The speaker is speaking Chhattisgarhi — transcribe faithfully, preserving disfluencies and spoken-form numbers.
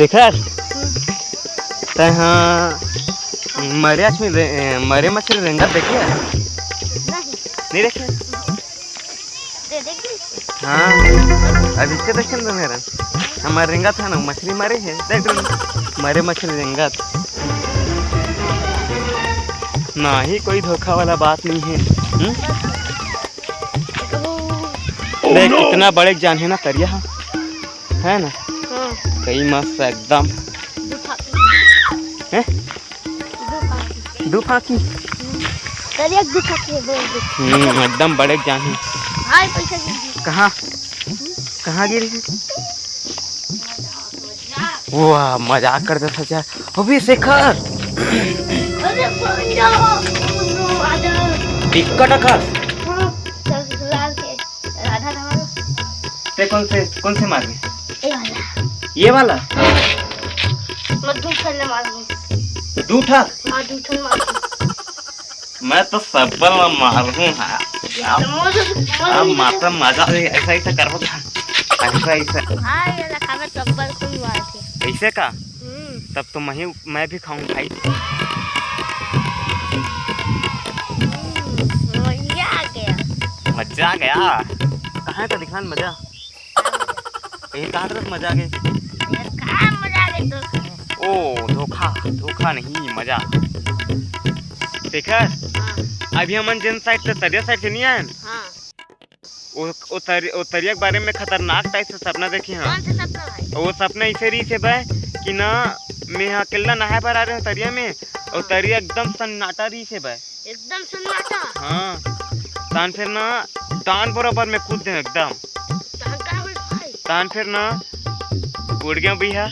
शेखर, तैं हा मरे आदमी रे-, मरे मछली रेंगत देखे हस? नहीं। नहीं देखे? दे देगी। हाँ, अभी से देखे न मेरा, हमर रेंगत हे ना, मछली मरे हे, देख रहे हो? मरे मछली रेंगत। ना ही कोई धोखा वाला बात नहीं है। हम्म? देख, कितना बड़े जान है ना तरिया हा, है ना? हाँ। कई मस्त एकदम। दू फाकी। हैं? दू फाकी। दू फाकी? हम्म। तरिया के दू फाकी है, बोल दे। हम्म, एकदम बड़े जान है। हाय, पैसा गिर गया। कहाँ? कहाँ गिर गया? वाह, मजाक कर देता यार। अबे शेखर। अरे, कौन जाओ? टिक्का टका। हाँ, ससुराल के राधा धवन। ते कौन से, कौन से मार रहे? ये वाला। ये वाला? मैं दू ठन मार रहा हूँ। दू ठा? हाँ, दू ठन मार रहा हूँ। मैं तो सब्बल ला मारहूँ हा। मोर, मोर अब भी माता मजा ले, ऐसा, ऐसा करबो का? ऐसा, ऐसा। हाँ, ये रखा मैं सब्बल खुद मार के। ऐसे का? हम्म। तब तो मैं ही, मैं भी खाऊँ भाई। हम्म, मजा आ गया। मजा आ गया? कहाँ है तो दिखा न मजा। कहीं कहाँ तरफ मजा आ गई? ये का मजा आ गई तो? ओ, धोखा, धोखा नहीं, मजा। शेखर, हाँ। अभी हमन जेन side से, तरिया side से नहीं आए न? हाँ। वो, वो तरि-, वो तरिया के बारे में खतरनाक type से सपना देखे हन। कौन सा सपना भाई? वो सपना ऐसे रहिस हे बे कि ना, मैं यहाँ अकेला नहाए बर आ रहे हूँ तरिया में, और हाँ। तरिया एकदम सन्नाटा रहिस हे बे। एकदम सन्नाटा। हाँ। तान फिर ना, डांड़ बरोबर में कूद दे एकदम। तान का होई भाई? तान फिर ना, उड़ गया भैया।